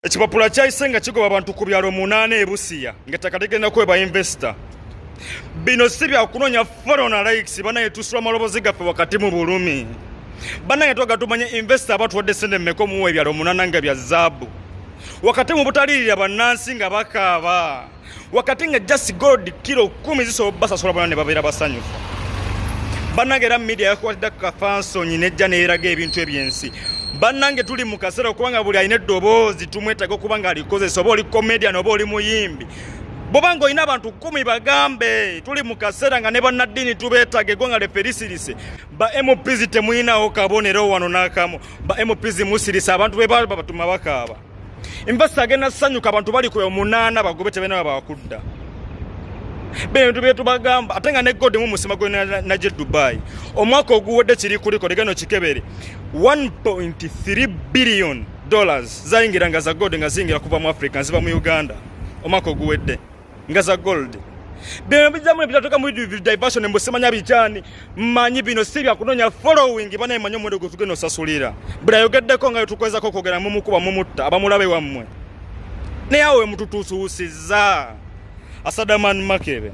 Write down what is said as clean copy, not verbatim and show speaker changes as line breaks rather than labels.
Ekipapula kyayise nga kigoba abantu ku byalo munaana e Busia ng'ettaka ligenda kuweebwa investor. Bino si bya kunoonya follow na likes, banaye tusula amaloboozi gaffe wakati mu bulumi. Banaye twaga tumanye investor abatuwadde ssente mmeka omuwa ebyalo munaana nga bya zaabu. Wakati mu butaliirira bannansi nga bakaaba. Wakati nga just gold kilo 10 zisobola basasula bona ne babeera basanyufu. Bannange era media yakwatidde ku kafansonyi nejja neeraga ebintu ebyensi. Bannange tuli mu kaseera okubanga buli alina eddoboozi tumwetaaga okuba nga alikozesa, oba oli comedian oba oli muyimbi. Bw'oba ng'olina abantu 10 bagambe, tuli mu kaseera nga ne bannaddiini tubeetaaga, eggwanga lyaffe lisirise. Ba MPs temulinawo kabonero wano n'akamu. Ba MPs musirise, abantu be babatuma bakaaba. Investor agenda sanyuka, abantu bali ku omunaana bagobe tebalina bakudda. Bintu bye tubagamba, ate nga ne gold mu musima gwe naje Dubai. Omwaka oguwedde kiri kuliko ligano kikebere $1.3 billion zayingira nga za gold nga ziyingira kuva mu Africa ziva mu Uganda omwaka oguwedde nga za gold. Bino bijjamu ebitatuuka mu diversion mbu simanya bikyani mmanyi bino si bya kunoonya following, banaye mmanyi omuwendo gwe tugenda osasulira. Buli ayogeddeko nga tukwezako okwogera mumukuba mumutta abamulabe wammwe. Naye awo we mututuusuusizza. Asadaman Makebe.